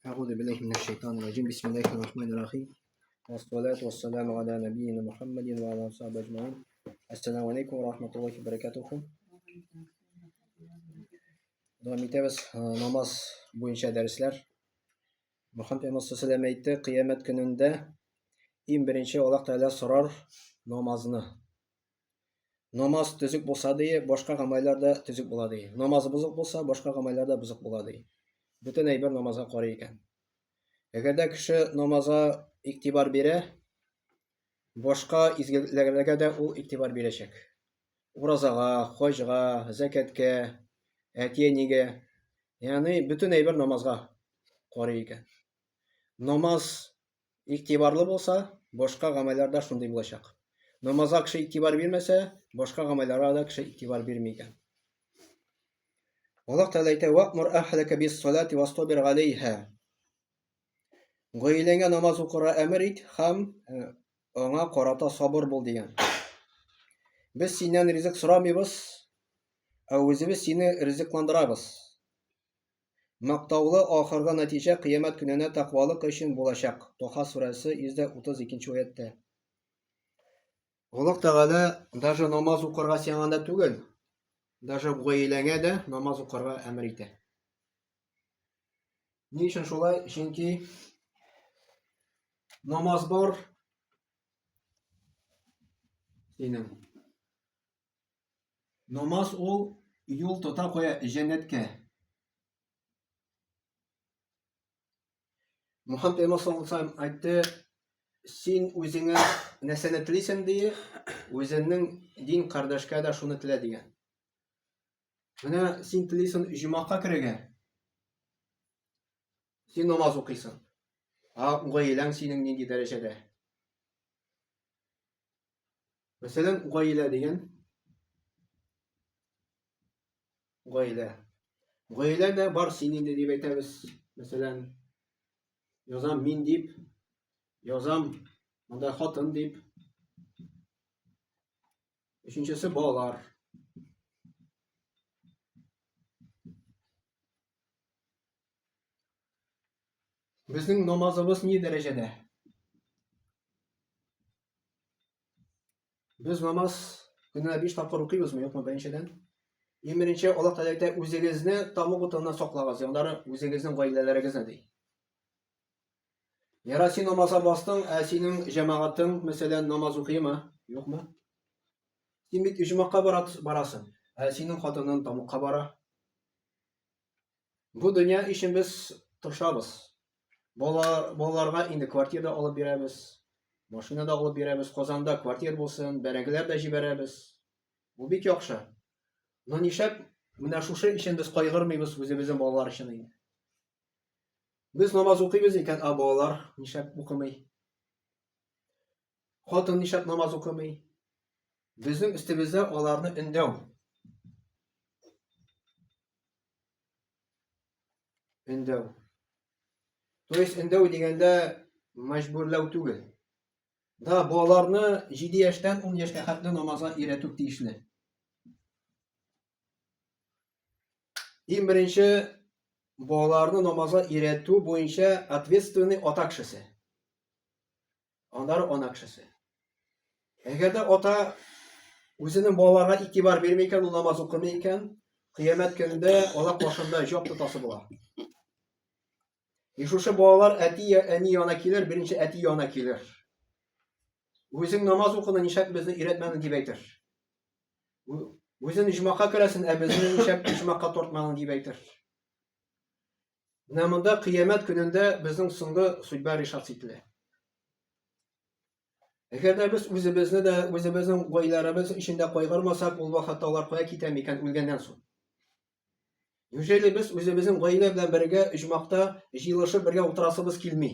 Әгъузу биллаһи минәш шайтанир раҗим. Бисмиллаһир рахманир рахим. Вассалату вассаламу аля набийина Мухаммадин ва аля сахбиһи аҗмаин. Ассаламу алейкум ва рахматуллахи ва баракатуху. Дәвам итәбез намаз буенча дәресләр. Мөхәммәд пәйгамбәр саллаллаху алейһи әйтте, кыямәт көнендә иң беренче Аллаһ Тәгалә сорар намазны. Намаз төзек булса ди, башка гамәлләр дә төзек була ди. Намаз бозык булса, башка гамәлләр дә бозык була ди. Бөтен әйбер намазга карый икән. Әгәр дә кеше намазга игътибар бирә, башка изгелекләргә дә ул игътибар бирәчәк. Уразага, хаҗга, зәкәткә, әти-әнигә. Ягъни бөтен әйбер намазга карый икән. Намаз Игътибарлы булса, башка гамәлләр дә шундый булачак. Намазга кеше игътибар бирмәсә, башка гамәлләргә дә кеше игътибар бирми икән. Аллаһ Тәгалә әйтә: "Ва'мур әһләкә бис-салати вастобир галәйһа". Гаиләңә намаз укырга әмер ит һәм э, аңа карата сабыр бул дигән. Без синнән ризык сорамыйбыз, ә үзебез сине ризыкландырабыз. Мактаулы ахыргы нәтиҗә кыямәт көненә тәкъвалык өчен булачак. Тоха сүрәсе 132 нче аятьтә. Аллаһ Тәгалә даже намаз укырга сиңа да түгел, даже гаиләңә дә намаз укырга әмер итә. Ни өчен шулай? Чөнки намаз бар синең. Намаз ул юл тота куя җәннәткә. Мухаммад пәйгамбәр саллаллаху алейһи әйтте, син үзеңә нәрсәне телисең ди, үзеңнең дин кардәшкә дә шуны телә дигән. Менә син телисең җомака керергә. Син намаз укыйсың. Ә гаиләң синең нинди дәрәҗәдә? Мәсәлән, гаилә дигән гаилә. Гаилә дә бар син инде дип әйтәбез. Мәсәлән, язам мин дип, язам монда хатын дип. Өченчесе балалар. Безнең намазыбыз ни дәрәҗәдә? Без намаз көненә 5 тапкыр укыйбызмы, юкмы, беренчедән? Иң беренче Аллаһ Тәгалә әйтә, үзегезне тамук утыннан саклагыз, аннары үзегезнең гаиләләрегезне ди. Яра син намазга бастың, ә синең җәмәгатең, мәсәлән, намаз укыймы, юкмы? Син бит оҗмахка барасың, ә синең хатының тамукка бара. Бу дөнья өчен без тырышабыз. Балалар, балаларга инде квартира да алып бирәбез, машина да алып бирәбез, Казанда квартира булсын, бәрәңгеләр дә җибәрәбез. Бу бик яхшы. Но нишләп менә шушы өчен без кайгырмыйбыз үзебезнең балалар өчен инде? Без намаз укыйбыз икән, ә балалар нишләп укымый? Хатын нишләп намаз укымый? Безнең өстебездә аларны өндәү. Өндәү. То есть өндәү дигәндә мәҗбүрләү түгел. Да, балаларны 7 яшьтән 10 яшькә хәтле намазга өйрәтү тиешле. Иң беренче балаларны намазга өйрәтү буенча ответственный ата кешесе. Аннары ана кешесе. Әгәр дә ата үзенең балаларга игътибар бирми икән, ул намаз укымый икән, кыямәт көнендә алар каршында җавап тотасы була. И шушы балалар әти я әни янына килер, беренче әти янына килер. Үзең намаз укуны нишләп безне өйрәтмәдең дип әйтер. Үзең иҗмакка керәсен, ә безне нишләп иҗмакка тартмадың дип әйтер. Менә монда кыямәт көнендә безнең соңгы судьба решаться ителә. Әгәр дә без үзебезне дә, үзебезнең гаиләләребез өчен дә кайгырмасак, ул вакытта алар кая китә микән үлгәннән соң? Неужели без үзебезнең гаилә белән бергә оҗмахта җыелышып бергә утырасыбыз килми?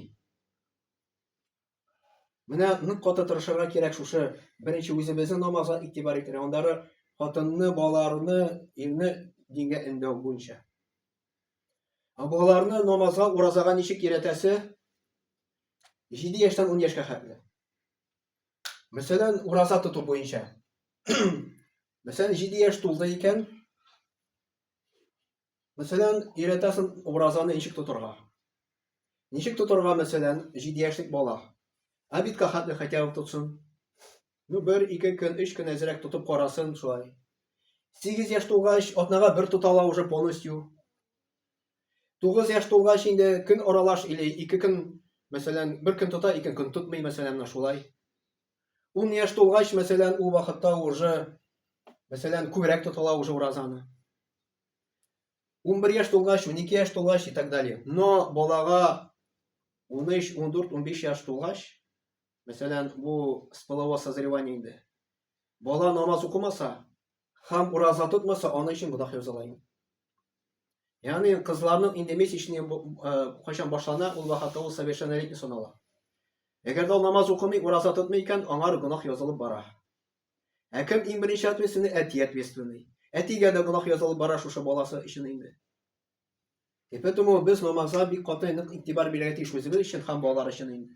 Менә нык каты тырышырга кирәк шушы беренче үзебезнең намазга игътибар итәргә, аннары хатынны, балаларны, ирне дингә өндәү буенча. Ә балаларны намазга, уразага ничек өйрәтәсе? 7 яшьтән 10 яшькә хәтле. Мәсәлән, ураза тоту буенча. Мәсәлән, 7 яшь тулды икән. Мәсәлән, өйрәтәсең уразаны ничек тотарга. Ничек тотарга, мәсәлән, 7 яшьлек бала. Обедка хәтле хотя бы тотсын. Ну, бер, ике көн, өч көн әзрәк тотып карасын шулай. 8 яшь тулгач, атнага бер тота ала уже полностью. 9 яшь тулгач инде көн аралаш или ике көн, мәсәлән, бер көн тота, ике көн тотмый, мәсәлән, менә шулай. 10 яшь тулгач, мәсәлән, ул вакытта уже, мәсәлән, күбрәк тотыла уже уразаны. 11 яшь тулгач, 12 яшь тулгач и так далее. Но балага 13, 14, 15 яшь тулгач, мәсәлән, бу с полового созревания инде. Бала намаз укымаса һәм ураза тотмаса, аның өчен гөнаһ языла инде. Ягъни кызларның инде месячные э, кайчан башлана, ул вакытта ул совершеннолетний санала. Әгәр дә ул намаз укымый, ураза тотмый икән, аңар гөнаһ язылып бара. Ә кем иң беренче ответственный? Әти ответственный. Әтигә дә гөнаһ язылып бара шушы баласы өчен инде. И поэтому без намазга бик каты нык игътибар бирергә тиеш үзебез өчен һәм балалар өчен инде.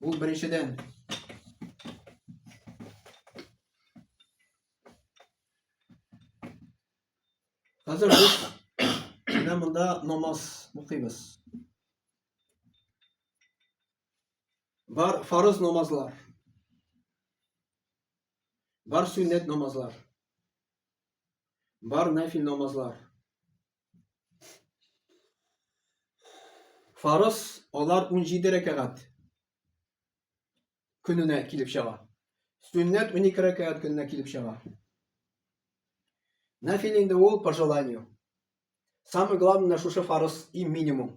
Ул беренчедән. Хәзер без менә монда намаз укыйбыз. Бар фарыз намазлар. Бар сөннәт намазлар. Бар нәфил намазлар. Фарыз алар 17 рәкәгать көненә килеп чыга. Сөннәт 12 рәкәгать көненә килеп чыга. Нәфил инде ул по желанию. Самое главное, шушы фарыз и минимум.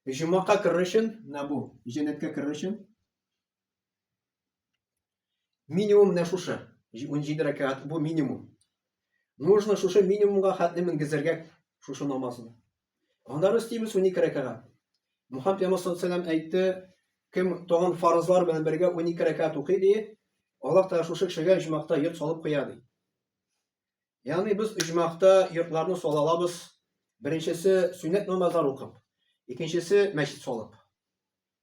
Җомака керер өчен, менә бу, җәннәткә керер өчен минимум менә шушы, 17 рәкәгать, бу минимум. Нужно шушы минимумга хәтле менгезергә шушы намазны. Аннары өстибез 12 рәкәгать. Мухаммед пәйгамбәр саллаллаху әйтте, кем тагын фарызлар белән бергә 12 рәкәгать укый ди, Аллаһ Тәгалә шушы кешегә җомакта йорт салып куя ди. Ягъни без иҗмахта йортларны сала алабыз. Беренчесе сөннәт намазлар укып, икенчесе мәчет салып.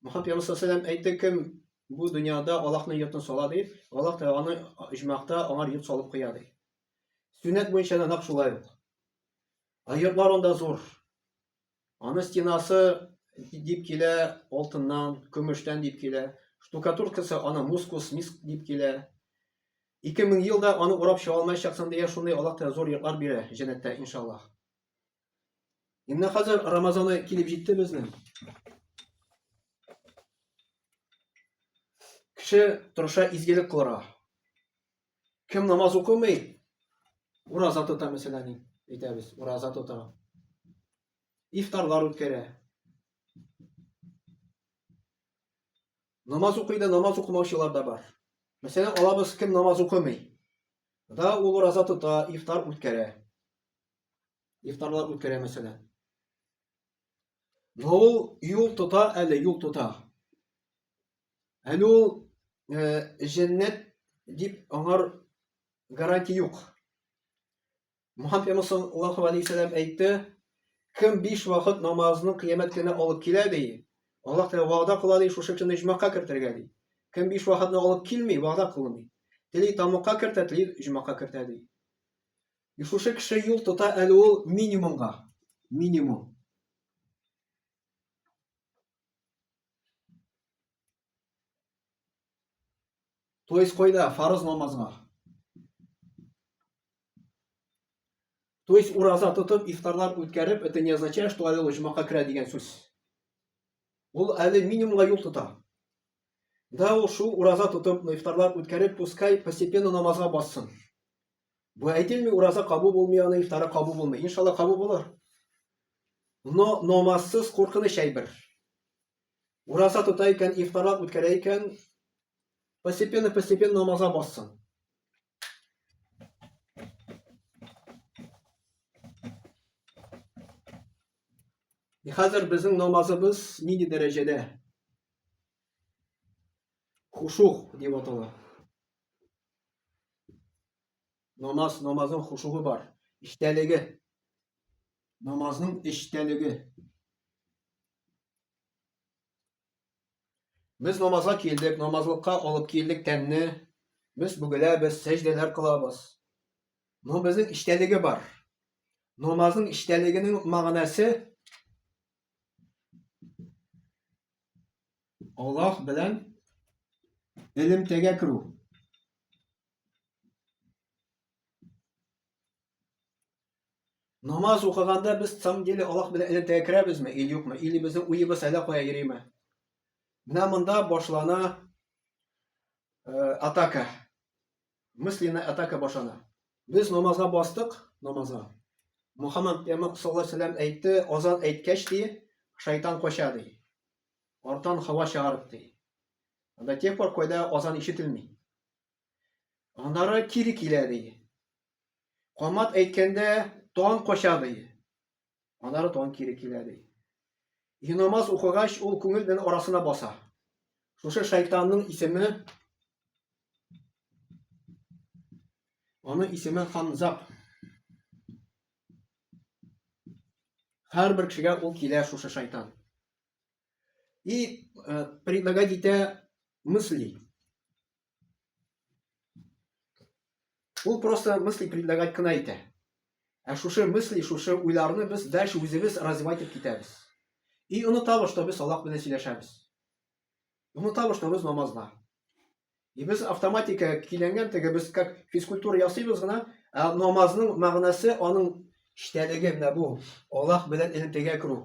Мөхәммәд пәйгамбәр саллаллаху әйтте, кем бу дөньяда Аллаһның йортын сала ди, Аллаһ Тәгалә аны иҗмахта аңар йорт салып куя ди. Сөннәт буенча да нәкъ шулай ук. Ә йортлар анда зур. Аны стенасы дип килә алтыннан, көмештән дип килә. Штукатуркасы аны мускус, миск дип килә. 2000 ел да аны урап чыга алмаячаксың дигән шундый Аллаһ Тәгалә зур йортлар бирә җәннәттә, иншаллаһ. Инде хәзер Рамазан ае килеп җитте безнең. Кеше тырыша изгелек кылырга. Кем намаз укымый, ураза тота, мәсәлән, әйтәбез, ураза тота. Ифтарлар үткәрә. Намаз укый да, намаз укымаучылар да бар. Мәсәлән, алабыз, кем намаз укымый. Да ул ураза тота, ифтар үткәрә. Ифтарлар үткәрә, мәсәлән. Но ул юл тота әле, юл тота. Әле ул э, җәннәт дип аңар гарантия юк. Мухаммед пәйгамбәр саллаллаху алейхи вәсәлләм әйтте, кем биш вакыт намазны кыямәт көненә алып килә ди, Аллаһ Тәгалә вәгъдә кыла ди, шушы кешене оҗмахка кертергә ди. Кем биш вакытны алып килми, вәгъдә кылынмый. Тели тамукка кертә, тели оҗмахка кертә ди. И шушы кеше юл тота әле ул минимумга. Минимум. То есть кайда? Фарыз намазга. То есть ураза тотып, ифтарлар үткәреп, это не означает, что әле ул оҗмахка керә дигән сүз. Ул әле минимумга юл тота. Да, ул шул ураза тотып, ифтарлар үткәреп, пускай постепенно намазга бассын. Бу әйтелми, ураза кабул булмый, аны ифтары кабул булмый. Иншалла кабул булыр. Но намазсыз куркыныч әйбер. Ураза тота икән, ифтарлар үткәрә икән, постепенно-постепенно намазга бассын. И хәзер безнең намазыбыз нинди дәрәҗәдә? Хушух дип атала. Намаз, намазның хушугы бар. Эчтәлеге. Намазның эчтәлеге. Без намазга килдек, намазлыкка алып килдек тәнне. Без бүгеләбез, сәҗдәләр кылабыз. Но безнең эчтәлеге бар. Намазның эчтәлегенең мәгънәсе Аллаһ белән элемтәгә керү. Намаз укыганда без самом деле Аллаһ белән элемтәгә керәбезме или юкмы? Или безнең уебыз әллә кая йөриме? Менә монда башлана э, атака. Мысленная атака башлана. Без намазга бастык, намазга. Мухаммад пәйгамбәр саллаллаһу алейһи вәсәлләм әйтте, азан әйткәч ди, шайтан кача ди. Артан һава чыгарып ди. До тех пор, когда азан ишетелми. Аннары кире килә ди. Камат әйткәндә тан кача ди. Аннары тан кире килә ди. И намаз укыгач, ул күңел белән арасына баса. Шушы шайтанның исеме аның исеме Ханзаб. Һәрбер кешегә ул килә шушы шайтан. И э, предлагать итә мысли. Ул просто мысли предлагать кына итә. Ә шушы мысли, шушы уйларны без дальше үзебез развивать итеп китәбез. И онытабыз, что без Аллаһ белән сөйләшәбез. Онытабыз, что без намазда. И без автоматика киләнгән теге без как физкультура ясыйбыз гына, ә намазның мәгънәсе аның эчтәлеге менә бу. Аллаһ белән элемтәгә керү.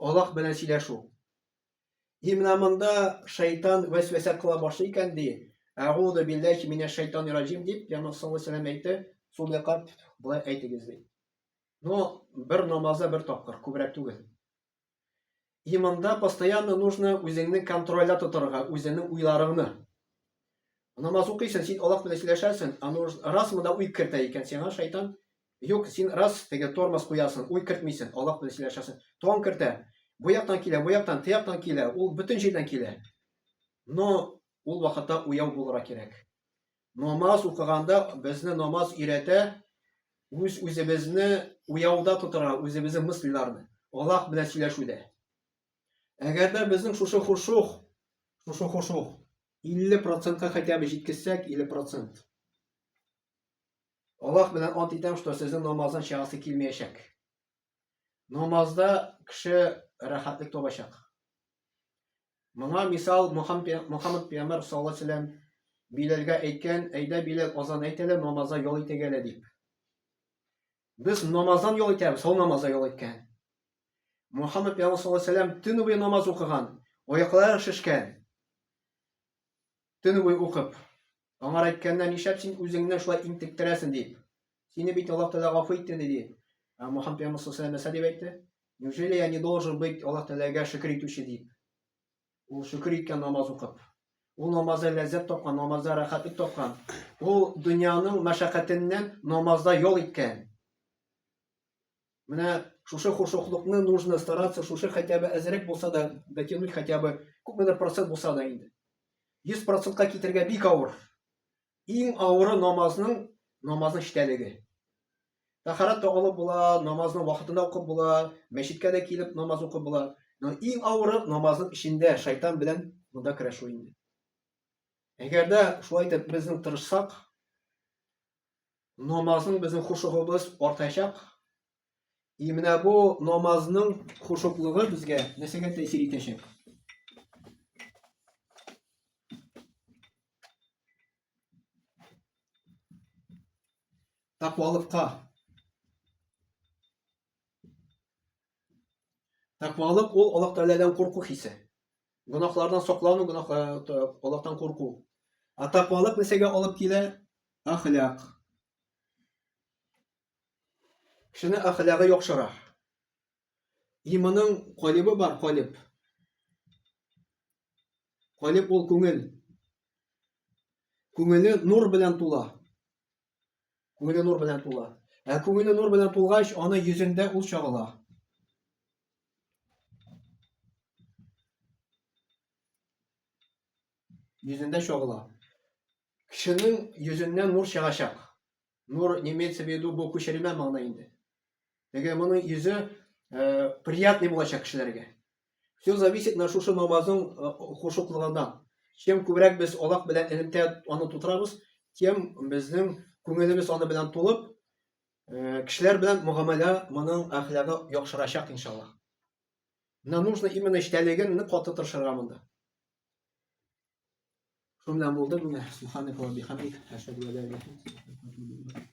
Аллаһ белән сөйләшү. И менә монда шайтан вәсвәсә кыла башлый икән ди. Әгуду биллахи минәш шайтанир раҗим дип, Пәйгамбәр саллаллаһу алейһи вәсәлләм әйтте, сул якка болай әйтегез ди. Но бер намазда бер тапкыр, күбрәк түгел. И монда постоянно нужно үзеңне контрольдә тотарга, үзеңнең уйларыңны. Намаз укыйсың, син Аллаһ белән сөйләшәсең, аны раз монда уй кертә икән сиңа шайтан. Юк, син раз теге тормоз куясың, уй кертмисең, Аллаһ белән сөйләшәсең. Тон кертә. Бу яктан килә, бу яктан, те яктан килә, ул бөтен җирдән килә. Но ул вакытта уяу булырга кирәк. Намаз укыганда безне намаз өйрәтә, үз үзебезне уяуда тотарга, үзебезнең мыслиларны, Аллаһ белән сөйләшүдә. Әгәр дә безнең шушы хушух, шушы хушух 50 процентка хотя бы җиткезсәк, 50 процент. Аллаһ белән ант итәм, что сезнең намаздан чыгасы килмәячәк. Намазда кеше рәхәтлек табачак. Моңа мисал Мухаммад пәйгамбәр саллаллаһу алейһи вәсәлләм Биләлгә әйткән, әйдә Биләл азан әйт әле, намазда ял итик әле дип. Без намаздан ял итәбез, ул намазда ял иткән. Мухаммад пәйгамбәр саллаллаһу алейһи вәсәлләм төн буе намаз укыган, аяклары шешкән. Төн буе укып. Аңар әйткәннәр, нишләп син үзеңне шулай интектерәсең дип. Сине бит Аллаһ Тәгалә гафу итте ди. Ә Мухаммад пәйгамбәр саллаллаһу алейһи вәсәлләм нәрсә дип әйтте? Неужели я не должен быть Аллаһ Тәгаләгә шөкер итүче дип? Ул шөкер иткән намаз укып. Ул намазда ләззәт тапкан, намазда рәхәтлек тапкан. Ул дөньяның мәшәкатеннән намазда ял иткән. Менә шушы хушуклыкны нужно стараться, шушы хотя бы әзрәк булса да, дотянуть хотя бы күпмедер процент булса да инде. 100 процентка китергә бик авыр. Иң авыры намазның, намазның эчтәлеге. Тәһарәт тә алып була, намазның вакытында укып була, мәчеткә дә килеп намаз укып була. Но иң авыры намазның эчендә шайтан белән монда көрәшү инде. Әгәр дә шулай итеп безнең тырышсак, намазның безнең хушугыбыз артачак. И менә бу намазның хушуклыгы безгә нәрсәгә тәэсир итәчәк? Тәкъвалыкка. Тәкъвалык ул Аллаһ Тәгаләдән курку хисе. Гөнаһлардан саклану, гөнаһ Аллаһтан курку. Ә тәкъвалык нәрсәгә алып килә? Әхлак. Кешенең әхлагы яхшыра. И моның калибы бар, калиб. Калиб ул күңел. Күңеле нур белән тула. Күңеле нур белән тула. Ә күңеле нур белән тулгач, аны йөзендә ул чагыла. Йөзендә чагыла. Кешенең йөзеннән нур чыгачак. Нур не имеется в виду бу күчерелмә мәгънә инде. Теге моның йөзе э, приятный булачак кешеләргә. Все зависит на шушы намазның э, хушуклыгыннан. Чем күбрәк без Аллаһ белән элемтә аны тутырабыз, тем безнең күңелебез аны белән тулып, Э, кешеләр белән мөгамәлә моның әхлагы яхшырачак иншалла. Менә нужно именно эчтәлеген нык каты тырышырга монда. Шул белән булды. Менә субханaka ва бихамдик, ашһаду ан ла илаһа илля анта.